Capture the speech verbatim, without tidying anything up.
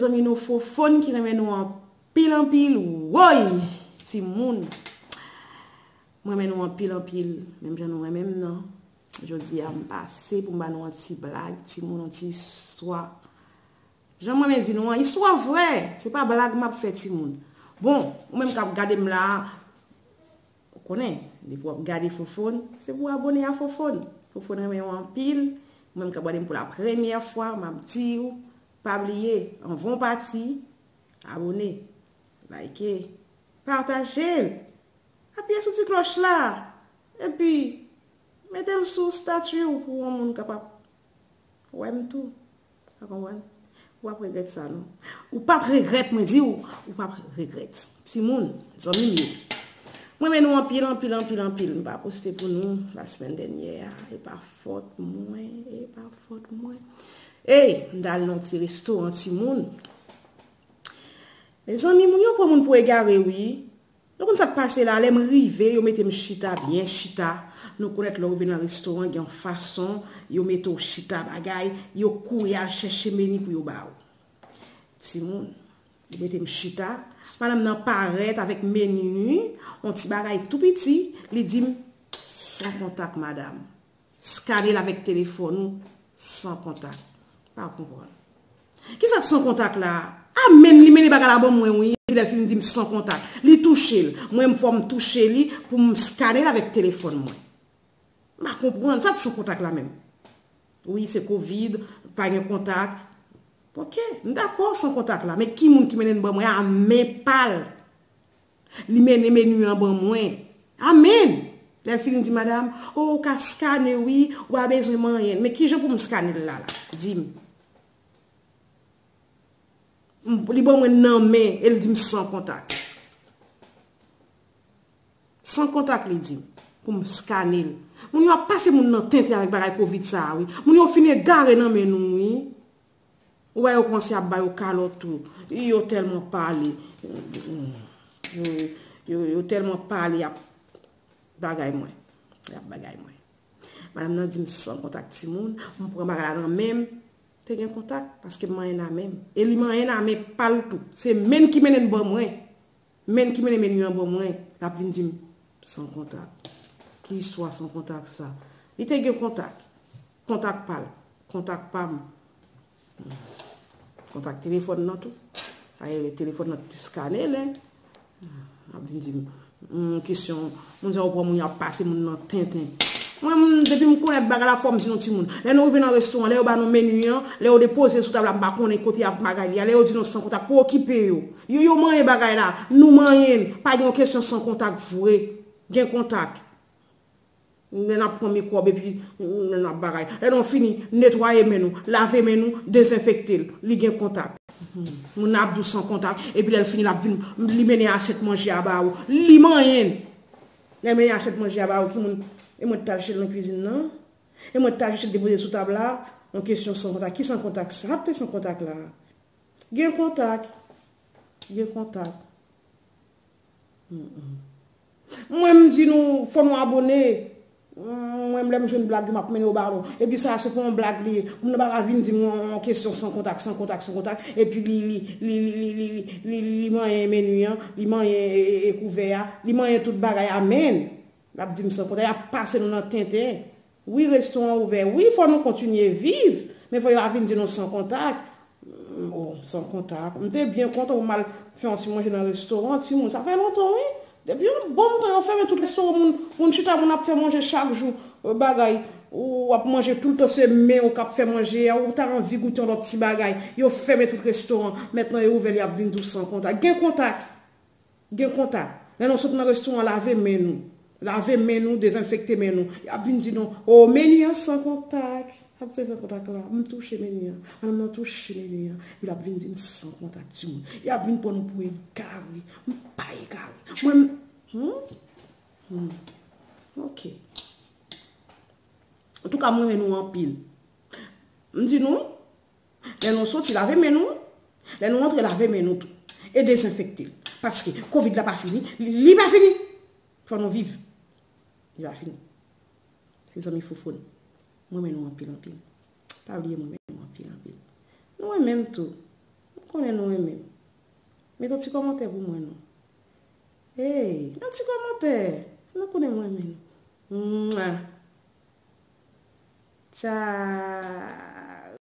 Zanmi nou Fofòn ki renmen nou anpil, anpil. Woy! Timoun, mwen renmen nou anpil, anpil. Menm jan nou renmen m nan. Jodi a m pase pou m ba nou yon ti blag, timoun, yon ti istwa. Jan mwen menm di nou an, istwa vrè. Se pa blag m ap fè, timoun. Bon, ou menm k ap gade m la, ou konnen, depi w ap gade Fofòn, se pou w abone a Fofòn. Fofòn renmen w anpil. Ou menm k ap gade m pou la premyè fwa, m ap di w, pa bliye, anvan w pati, abone, like, pataje l, apiye sou ti klòch la, epi mete l sou estati w pou yon moun kapab wè m tou. Ou konprann? Ou p ap regrèt sa, non. Ou p ap regrèt, mwen di w, ou p ap regrèt. Timoun, zanmi m yo. Mwen renmen nou anpil, anpil, anpil, anpil. M pa poste pou nou la semèn dènyè a. E pa fòt mwen, e pa fòt mwen. Ey, m t al nan ti restoran, timoun. Mezanmi, moun yo pran moun pou egare, wi. Nou konn sa k pase la, lè m rive, yo mete m chita, byen chita. Nou konèt lè w rive nan restoran, gen yon fason, yo mete w chita bagay, yo kouri al chèche meni pou yo ba w. Timoun, yo mete m chita, madanm nan parèt avèk meni, yon ti bagay tou piti, li di m, san kontak, madanm. Skane l avèk telefòn ou san kontak. Pa konprann. Kisa k san kontak la? A menm li mennen bagay la ban mwen, wi. Epi lè l fin di m san kontak. Li touche l. Mwen, m fò m touche li pou m skane l avèk telefòn mwen. M pa konprann. Sa k san kontak la menm? Wi, se kovid, pa gen kontak. Oke, m dakò san kontak la. Men ki moun ki mennen l ban mwen a men pa l? Li mennen meni an ban mwen. A menm! Lè l fin di, madanm, o, ou ka skane, wi, ou pa bezwen manyen. Men kijan pou m skane l la, la? Di m. M, li ban mwen nan men, e l di m san kontak. San kontak, li di m, pou m skane l. Moun yo ap pase moun nan tenten avèk bagay kovid sa a, wi. Moun yo fin egare nan men nou, wi. Ou wè yo kòmanse ap ba yo kalòt tou. Yo tèlman pale. Yo, yo, yo tèlman pale, y ap bagay mwen. Y ap bagay mwen. Madanm nan di m san kontak timoun, m pran bagay la nan men m. Te gen kontak, paske m manyen nan men m. E li manyen nan men pa l tou. Se men ki mennen l ban mwen. Men ki mennen meni an ban mwen, l ap vin di m, san kontak. Ki istwa san kontak sa? Li te gen kontak. Kontak pa l. Kontak pa m. Kontak telefòn nan tou. Aye, telefòn nan te skane l, en. L ap vin di m, hmm, kesyon, moun sa yo pran moun y ap pase moun nan tenten. Mwen, m, depi m konèt bagay la, fò m di nou timoun. Lè nou rive nan restoran, lè yo ba nou meni an, lè yo depoze l sou tab la, m pa konnen kote y ap bagay li a. Lè yo di nou san kontak, pa okipe yo. Yo, yo manyen bagay la, nou manyen l. Pa gen yon kesyon san kontak vre. Gen kontak. Lè n ap pran mikwòb epi lè n ap bagay. Lè nou fini, netwaye men nou, lave men nou, dezenfekte l. Li gen kontak. Moun nan ap di w san kontak, epi lè l fini, l ap vin, li mennen asyèt manje a ba ou. Li manyen l. Lè l mennen asyèt manje a ba ou, ki moun, e mwen t al chèche l nan kwizin nan? E mwen t al chèche l depoze sou tab la? Yon kesyon san kontak. Ki san kontak sa? Sa te san kontak la? Gen kontak. Gen kontak. Mm, mm. Mwen, m di nou, fò nou abone. Mm, mwen, lè m jwenn blag, m ap mennen yo ba nou. Epi sa, se pou yon blag li ye. Moun nan pa ka vin di m yon, yon kesyon san kontak, san kontak, san kontak. Epi li, li, li manyen meni an, li manyen e, e, e kouvè a, li manyen tout bagay. Amèn. L ap di m san kontak, y ap pase nou nan tenten. Wi, restoran ouvè. Wi, fò nou kontinye viv. Men fò yo pa vin di nou san kontak. Mm, oh, san kontak. M te byen kontan pou m al fè yon ti manje nan restoran, timoun. Sa fè lontan, wi. Depi yon bon tan yo fèmen tout restoran, moun, moun chita, moun ap fè manje chak jou, euh, bagay. Ou ap manje tout tan, se men ou k ap fè manje a, ou ta anvi goute yon lòt ti bagay. Yo fèmen tout restoran. Mentnan yo ouvè, y ap vin di w san kontak. Gen kontak. Gen kontak. Lè nou sot nan restoran, lave men nou. Lave men nou, dezenfekte men nou. Y ap vin di nou, o, meni an san kontak. Ap di san kontak la. M touche meni an. Madanm nan touche meni an. Epi l ap vin di m san kontak, timoun. Y ap vin pran nou pou egare. M pa egare. Mwen, m, hmm, hmm. Ok. Antouka, mwen renmen nou anpil. M di nou, lè nou soti, lave men nou. Lè nou antre, lave men nou tou. E dezenfekte l. Paske kovid la pa fini. Li, li pa fini. Fò nou viv. Li pa fini. Se zanmi Fofòn. Mwen renmen nou anpil, anpil. Pa bliye mwen renmen nou anpil, anpil. Nou renmen m tou. konnen nou renmen m. Mete yon ti kòmantè pou mwen non. Hey, yon ti kòmantè. Nou konnen m renmen nou. Mwa. Tcha.